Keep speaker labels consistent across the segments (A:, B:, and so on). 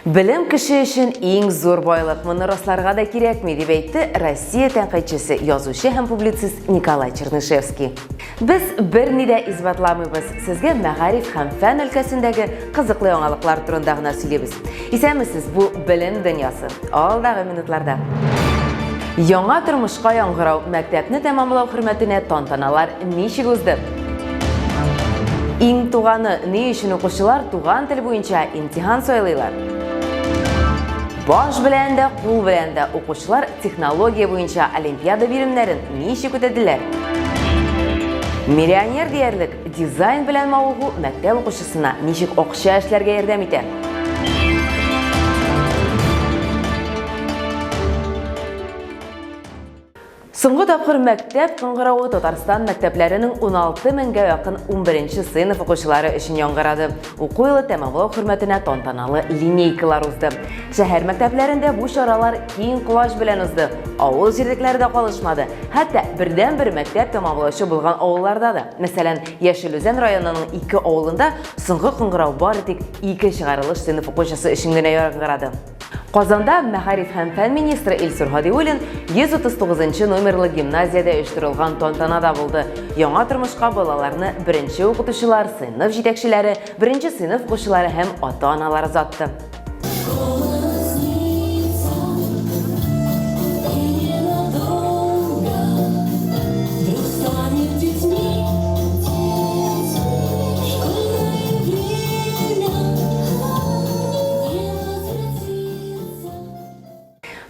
A: Белем кеше өчен иң зур байлык, моны расларга да кирәкми, дип әйтте Россия тәнкыйтьчесе, язучы һәм публицист Николай Чернышевский. Без берни дә исбатламыйбыз, сезгә мәгариф һәм фән өлкәсендәге кызыклы яңалыклар турында гына сөйлибез. Исәнмесез, бу Белем дөньясы. Алдагы минутларда. Яңа тормышка яңгырау, мәктәпне тәмамлау хөрмәтенә тантаналар ничек узды? Иң туганы, ни өчен укучылар туган тел буенча имтихан сайлыйлар? Баш белән дә, кул белән дә укучылар технология буенча олимпиада биремнәрен ничек үтәделәр? Миллионер диярлек дизайн белән мавыгу мәктәп укучысына ничек акча эшләргә ярдәм итә? Соңгы тапкыр мәктәп кыңгыравы Татарстан мәктәпләренең 16 меңгә якын 11 сыйныф укучылары өчен яңгырады. Уку елы тәмамлау хөрмәтенә тантаналы линейкалар узды. Шәһәр мәктәпләрендә бу чаралар киң колач белән узды. Авыл җирлекләре дә калышмады. Хәтта бердәнбер мәктәп тәмамлаучы булган авылларда да. Мәсәлән, Яшел Үзән районының ике авылында соңгы кыңгырау бары тик ике чыгарылыш сыйныф укучысы өчен генә яңгырады. Казанда мәгариф һәм фән министры Илсур Һадиуллин 139 нчы номерлы гимназиядә оештырылган тантанада булды. Яңа тормышка балаларны беренче укытучылар, сыйныф җитәкчеләре, беренче сыйныф укучылары һәм ата-аналар озатты.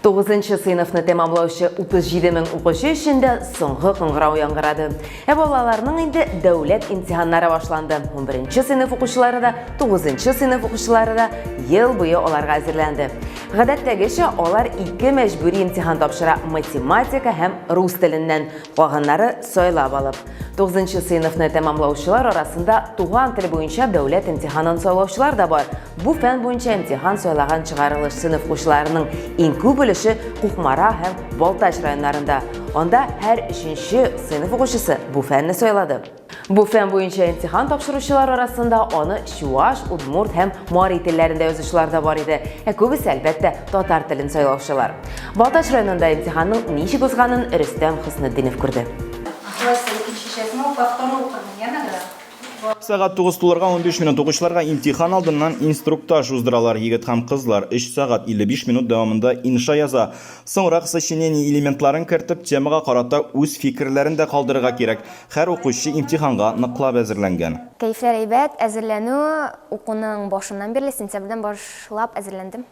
A: Тугызынчы сыйныфны тәмамлаучы 37 мең укучы өчен дә соңгы кыңгырау яңгырады. Ә балаларның инде дәүләт имтиханнары башланды. 11 сыйныф укучылары да, 9 сыйныф укучылары да ел буе аларга әзерләнде. Гадәттәгечә, алар ике мәҗбүри имтихан тапшыра математика һәм рус теленнән, калганнары сайлап алып. Тугызынчы сыйныфны тәмамлаучылар арасында туган тел буенча дәүләт имтиханын сайлаучылар да бар. Бу фән буенча имтихан сайлаган чыгарылыш сыйныф укучыларының иң күп өлеше Кукмара һәм Балтач районнарында. Анда һәр өченче сыйныф укучысы бу фәнне сайлады. Бу фән буенча имтихан тапшыручылар арасында аны чуаш, удмурт һәм мари телләрендә язучылар да бар иде. Ә күбесе, әлбәттә, татар телен сайлаучылар. Балтач районында имтиханның ничек узганын Рөстәм Хөснетдинов күрде.
B: Алайса икенче чәсне ул повторно укырмын, яме?
C: Сәгать 9 тулырга 15 минут укучыларга имтихан алдыннан инструктаж уздыралар. Егет һәм кызлар 3 сәгать 55 минут дәвамында инша яза. Соңрак сочинение элементларын кертеп, темага карата үз фикерләрен дә калдырырга кирәк. Һәр укучы имтиханга ныклап әзерләнгән.
D: Кәефләр әйбәт, әзерләнү укуның башыннан бирле, сентябрьдән башлап әзерләндем.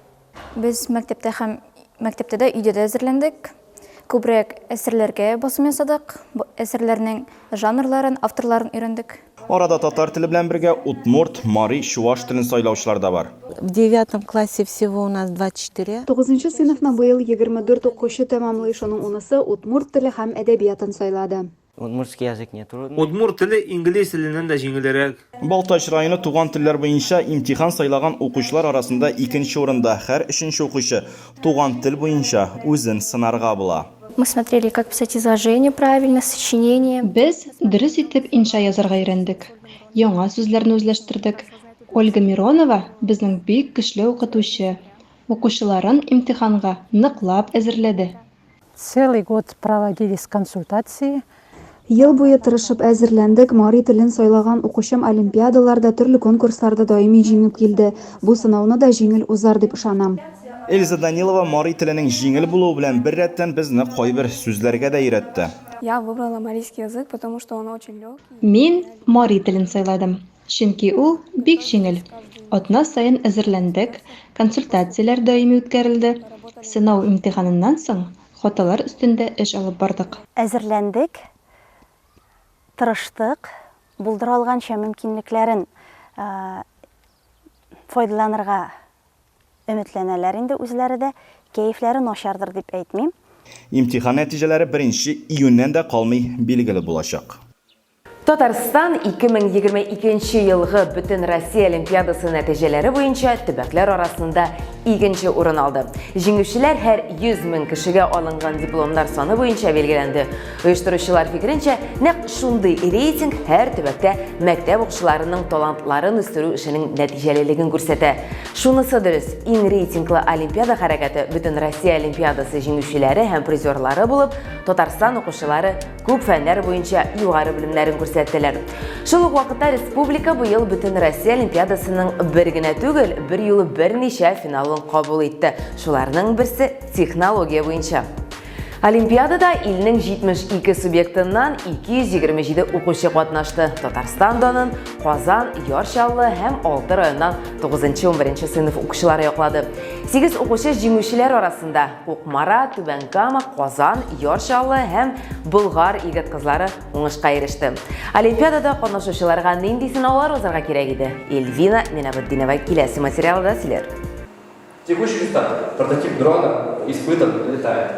E: Без мәктәптә һәм мәктәптә дә, өйдә дә әзерләндек. Күбрәк әсәрләргә басым ясадык, әсәрләрнең жанрларын, авторларын өйрәндек.
C: Арада татар теле белән бергә удмурт, мари, чуаш телен сайлаучылар да бар.
F: В девятом классе всего у нас 24.
G: Тугызынчы сыйныфны быел 24 укучы тәмамлый, шуның унысы удмурт теле һәм әдәбиятын сайлады.
H: Удмуртский язык не трудный.
I: Удмурт теле инглиз теленнән дә җиңелерәк.
C: Балтач районы туган телләр буенча имтихан сайлаган укучылар арасында икенче урында. Һәр өченче укучы туган тел буенча үзен сынарга була.
E: Мы смотрели, как писать изложение правильно, сочинение.
J: Без дөрес итеп инша язарга өйрәндек, яңа сүзләрне үзләштердек. Ольга Миронова безнең бик көчле укытучы, укучыларын имтиханга ныклап әзерләде.
K: Целый год проводились консультации.
G: Ел буе тырышып әзерләндек, мари телен сайлаган укучым олимпиадаларда, төрле конкурсларда даими җиңеп килде. Бу сынауны да җиңел узар дип ышанам.
C: Эльза Данилова мари теленең җиңел булуы белән беррәттән безне кайбер сүзләргә дә өйрәтте.
L: Я выбрала марийский язык, потому что он очень легкий.
J: Мин мари телен сайладым, чөнки ул бик җиңел. Атна саен әзерләндек, консультацияләр даими үткәрелде. Сынау имтиханыннан соң хаталар өстендә эш алып бардык.
M: Әзерләндек, тырыштык, булдыра алганча мөмкинлекләрен файдаланырга өметләнәләр инде үзләре дә. Кәефләре начардыр дип әйтмим.
C: Имтихан нәтиҗәләре беренче июньнән дә калмый билгеле булачак.
A: Татарстан 2022 елгы Бөтенроссия олимпиадасы нәтиҗәләре буенча төбәкләр арасында икенче урын алды. Җиңүчеләр һәр 100 мең кешегә алынган дипломнар саны буенча билгеләнде. Оештыручылар фикеренчә, нәкъ шундый рейтинг һәр төбәктә мәктәп укучыларының талантларын үстерү эшенең нәтиҗәлелеген күрсәтә. Шунысы дөрес, иң рейтинглы олимпиада хәрәкәте Бөтенроссия олимпиадасы җиңүчеләре һәм призерлары булып, Татарстан укучылары күп фәннәр буенча югары белемнәрен күрсәттеләр. Шул ук вакытта республика быел Бөтенроссия олимпиадасының бер генә түгел, берьюлы берничә финалын кабул итте. Шуларның берсе технология буенча. Олимпиадада илнең 72 субъектыннан 227 укучы катнашты. Татарстан данын Казан, Яр Чаллы һәм 6 районнан 9-11 сыйныф укучылары яклады. 8 укучы җиңүчеләр арасында Кукмара, Түбән Кама, Казан, Яр Чаллы һәм Болгар егет-кызлары уңышка иреште. Олимпиадада катнашучыларга нинди сынаулар узарга кирәк иде? Эльвина Минабетдинова киләсе материалда сөйләр.
N: Текущий результат. Прототип дрона испытан, летает.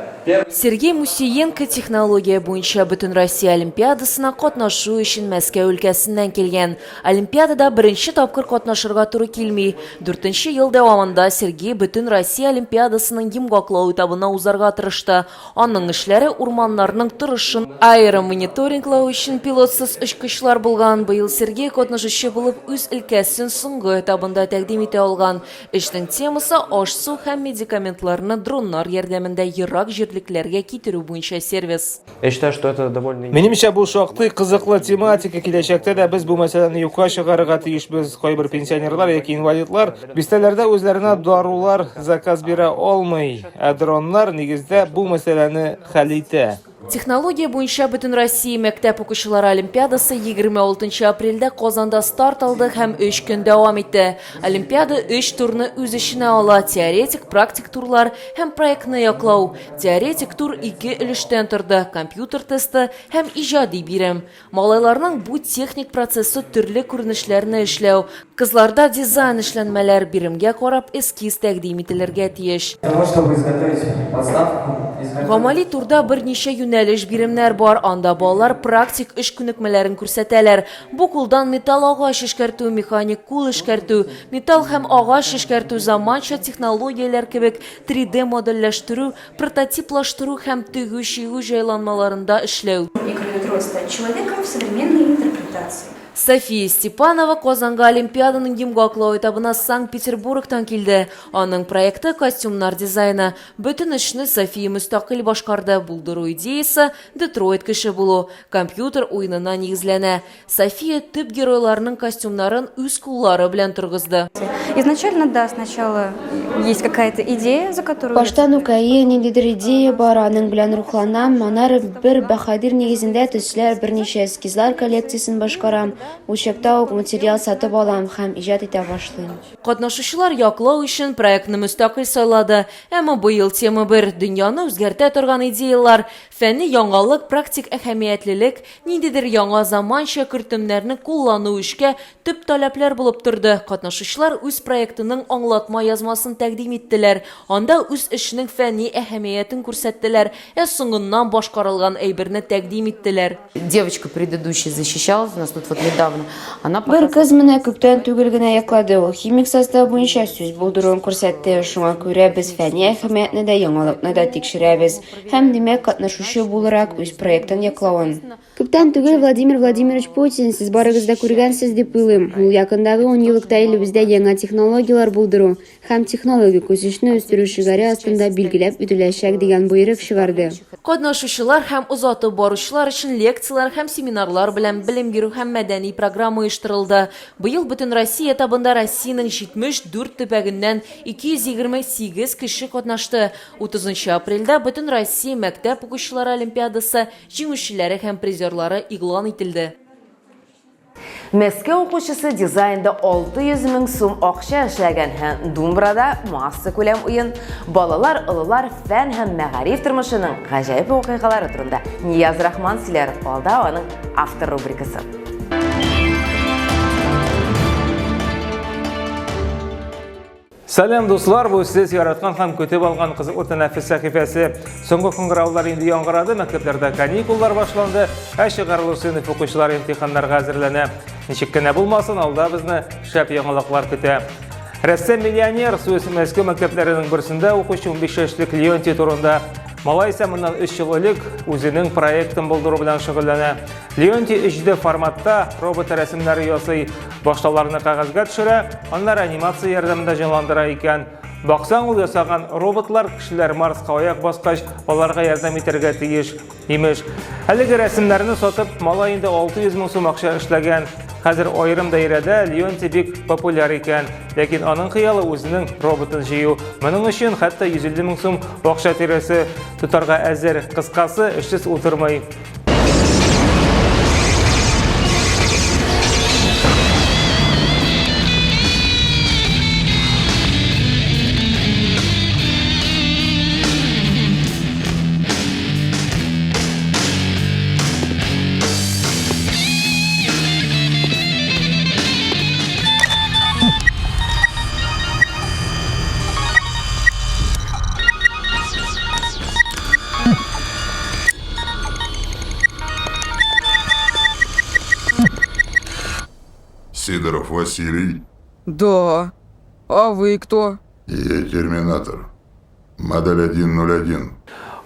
O: Сергей Мусиенко технология буенча Бөтенроссия олимпиадасына катнашу өчен Мәскәү өлкәсеннән килгән. Олимпиадада беренче тапкыр катнашырга туры килми. Дүртенче ел дәвамында Сергей Бөтенроссия олимпиадасының йомгаклау этабына узарга тырышты. Аның эшләре урманнарның торышын аэромониторинглау өчен пилотсыз очкычлар булган. Быел Сергей катнашучы булып үз өлкәсен соңгы этабында тәкъдим итә алган. Эшнең темасы, аш-су һәм медикаментларны дроннар ярдәмендә ерак җирлекләргә китерү буенча сервис.
N: Я считаю, что это довольно.
I: Минемчә, бу шактый кызыклы тематика, киләчәктә дә без бу мәсьәләне юкка чыгарырга тиешбез. Кайбер пенсионерлар яки инвалидлар бистәләрдә үзләренә дарулар заказ бирә алмый, ә дроннар, нигездә, бу мәсьәләне хәл итә.
O: Технология буенча Бөтенроссия мәктәп укучылары олимпиадасы 26 апрельдә Казанда старт алды һәм өч көн дәвам итте. Олимпиада өч турны үз эченә ала, теоретик, практик турлар һәм проектны яклау. Теоретик тур ике өлештән торды, компьютер тесты һәм иҗади бирем. Малайларның бу техник процессы төрле күренешләрне эшләү, кызларда дизайн эшләнмәләр, биремгә карап эскиз тәкъдим ителергә тиеш. Гамәли турда берничә юнәлеш биремнәр бар, анда балалар практик эш күнекмәләрен күрсәтәләр. Бу кулдан металл агач эшкәртү, механик кул эшкәртү, металл һәм агач эшкәртү, заманча технологияләр кебек 3D модельләштерү, Прототиплаштыру һәм тегү-чигү җайланмаларында эшләү.
B: Микролитровый стать человеком в современной интерпретации.
O: София Степанова Казанга Олимпиаданың йомгаклау этабына Санкт-Петербургтан килде. Аның проекты, костюмнар дизайны. Бөтен эшне София мөстәкыйль башкарды. Булдыру идеясе, Детройт кеше булу, компьютер уенына нигезләнә. София төп геройларның костюмнарын үз куллары белән торгызды.
L: Изначально, да, сначала есть какая-то идея, за которую...
P: Баштан ук әйе, ниндидер идея бар, аның белән рухланам, аннары бер баһадир нигезендә төсләр, берничә эскизлар коллекциясен башкарам, ул чакта ук материал сатып алам һәм иҗат итә башлыйм.
O: Катнашучылар яклау өчен проектны мөстәкыйль сайлады. Әмма быел тема бер, дөньяны үзгәртә торган идеялар, фәнни яңалык, практик әһәмиятлелек, Ниндидер яңа заманча кертемнәрне куллану эшкә төп таләпләр булып торды. Катнашучылар үз проектының аңлатма язмасын тәкъдим иттеләр, анда үз эшенең фәнни әһәмиятен күрсәттеләр, ә соңыннан башкарылган әйберне тәкъдим иттеләр.
Q: Девочка предыдущая защищалась у нас тут вот недавно. Она
P: Бер кыз менә күптән түгел генә яклады, ул химик состав буенча сүз булдыруын күрсәтте. Шуңа күрә без фәнни әһәмиятне дә, яңалыкны да тикшерәбез. Һәм, димәк, катнашучы буларак үз проектын яклавын. Күптән түгел Владимир Владимирович Путин, сез барыгыз да күргәнсез дип уйлыйм, ул якындагы унъеллыкта илебездә яңа технологияләр булдыру һәм технологик үсешне үстерү шигаре астында билгеләп үтеләчәк дигән боерык чыгарды.
O: Катнашучылар һәм озатып баручылар өчен лекцияләр һәм семинарлар белән белем бирү һәм мәдәни программа оештырылды. Быел Бөтенроссия этабында Россиянең 74 төбәгеннән 228 кеше катнашты. 30 нчы апрельдә Бөтенроссия мәктәп укучылары олимпиадасы җиңүчеләре һәм призерлары игълан ителде.
A: Мәскәү укучысы дизайнда 600 мең сум акча эшләгән һәм думбрада массакүләм уен, балалар, олылар, фән һәм мәгариф тормышының гаҗәеп вакыйгалары турында Нияз Рахман сөйләр, алда аның автор рубрикасы.
I: Сәлам, дуслар! Бу сез яраткан һәм көтеп алган кызыклы тәнәфес сәхифәсе. Соңгы кыңгыраулар инде яңгырады, мәктәпләрдә каникуллар башланды, ә чыгарылыш сыйныф укучылары имтиханнарга әзерләнә. Ничек кенә булмасын, алда безне шәп яңалыклар көтә. Рәссам-миллионер сүз Мәскәү мәктәпләренең берсендә укучы 15 яшьлек Леонтий турында. Малай исә моннан 3 ел элек үзенең проектын булдыру белән шөгыльләнә. Леонтий 3D форматта робот рәсемнәре ясый. Башта аларны кәгазьгә төшерә, аннары анимация ярдәмендә җанландыра икән. Баксаң, ул ясаган роботлар кешеләр Марска аяк баскач, аларга ярдәм итәргә тиеш. Имеш, әлеге рәсемнәрне сатып, малай инде 600 мең сум акча эшләгән. Хәзер аерым даирәдә Леонтий бик популяр икән. Ләкин аның хыялы үзенең роботын җыю. Моның өчен хәтта 150 мең сум акча тирәсе тотарга әзер. Кыскасы, эшсез утырмый.
R: Сидоров Василий.
S: Да. А вы кто?
R: Я терминатор. Модель 101.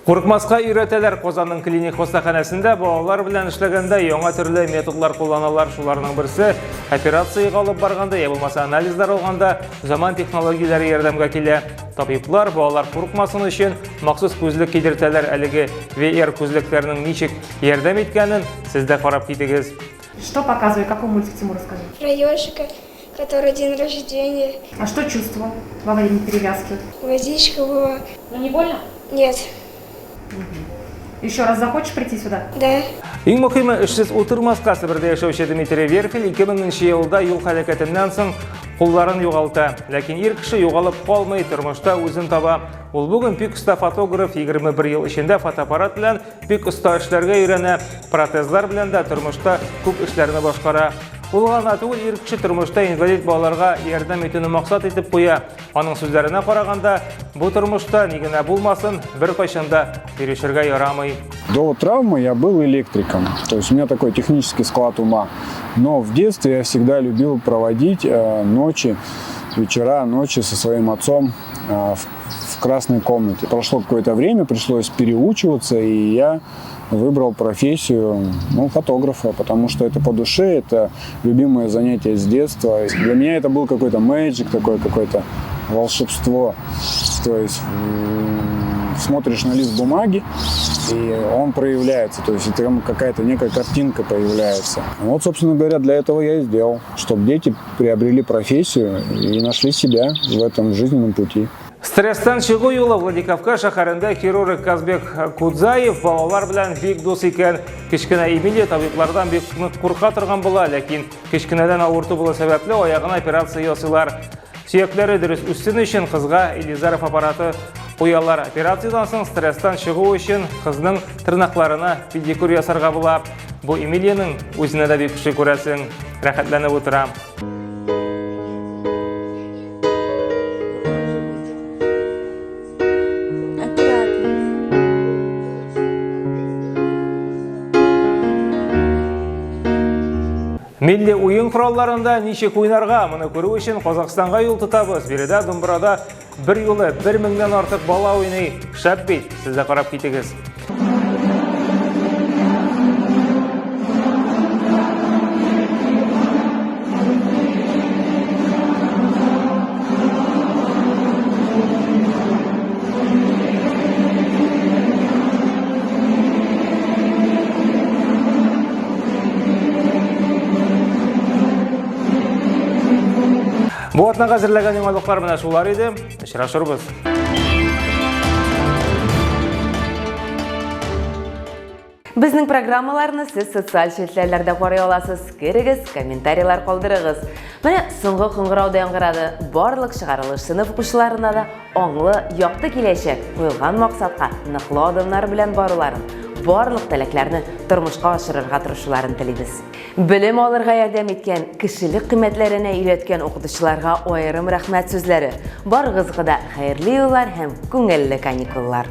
I: Курыкмаска өйрәтәләр Казанның клиник хастаханәсендә балалар белән эшләгәндә яңа төрле методлар кулланалар. Шуларның берсе операциягә алып барганда я булмаса анализлар алганда заман технологияләре ярдәмгә килә. Табиблар балалар курыкмасын өчен махсус күзлек кидертәләр. Әлеге VR күзлекләрнең ничек ярдәм иткәнен сез дә карап китегез.
B: Что показывали? Какой мультик Тимур расскажи?
T: Про ежика, который день рождения.
B: А что чувствовал во время перевязки?
T: Водичка была.
B: Ну не больно?
T: Нет.
B: Еще раз захочешь прийти сюда?
T: Да.
I: Иң мөһиме эшсез утырмаска Себердә яшәүче Дмитрий Верфель 2000 елда юл һәлакәтеннән соң кулларын югалта. Ләкин ир кеше югалып калмый, тормышта үзен таба. Ул бүген бик оста фотограф, 21 ел эчендә фотоаппарат белән бик оста эшләргә өйрәнә, протезлар белән дә тормышта күп эшләрне башкара. Ул гына түгел, ир кеше тормышта инвалид балаларга ярдәм итүне максат итеп куя. Аның сүзләренә караганда, бу тормышта ни генә булмасын, беркайчан да бирешергә ярамый.
U: До травмы я был электриком, то есть у меня такой технический склад ума. Но в детстве я всегда любил проводить э, ночи, вечера, ночи со своим отцом э, в в красной комнате. Прошло какое-то время, пришлось переучиваться, и я выбрал профессию ну, фотографа, потому что это по душе, это любимое занятие с детства. Для меня это был какой-то мэджик, такой какое-то волшебство. То есть смотришь на лист бумаги, и он проявляется, то есть там какая-то некая картинка появляется. Вот, собственно говоря, для этого я и сделал, чтобы дети приобрели профессию и нашли себя в этом жизненном пути.
I: Стресстан чыгу юлы Владикавказ шәһәрендә хирург Казбек Кудзаев балалар белән бик дус икән. Кечкенә Эмилия табиблардан бик нык курка торган була, ләкин кечкенәдән авырту булу сәбәпле аягына операция ясыйлар. Сөякләре дөрес үссен өчен кызга Елизаров аппараты куялар. Операциядән соң стресстан чыгу өчен кызның тырнакларына педикюр ясарга була. Бу Эмилиянең үзенә дә бик ошый күрәсең. Рәхәтләнеп утыра. Милли уен коралларында ничек уйнарга, моны күрү өчен Казахстанга юл тотабыз. Биредә думбрада бер юлы бер меңнән артык бала уйный. Шәп бит, сез дә карап китегез. Бу атнага әзерләгән яңалыклар менә шулар иде. Очрашырбыз.
A: Безнең программаларны сез социаль челтәрләрдә карый аласыз. Керегез, комментарийлар калдырыгыз. Менә соңгы кыңгырау да яңгырады. Барлык чыгарылыш сыйныф укучыларына да аңлы, якты киләчәк, куелган максатка ныклы адымнар белән баруларын, барлык теләкләрне тормышка ашырырга тырышуларын телибез. Белем алырга ярдәм иткән, кешелек кыйммәтләренә өйрәткән укытучыларга аерым рәхмәт сүзләре. Барыгызга да хәерле юллар һәм күңелле каникуллар!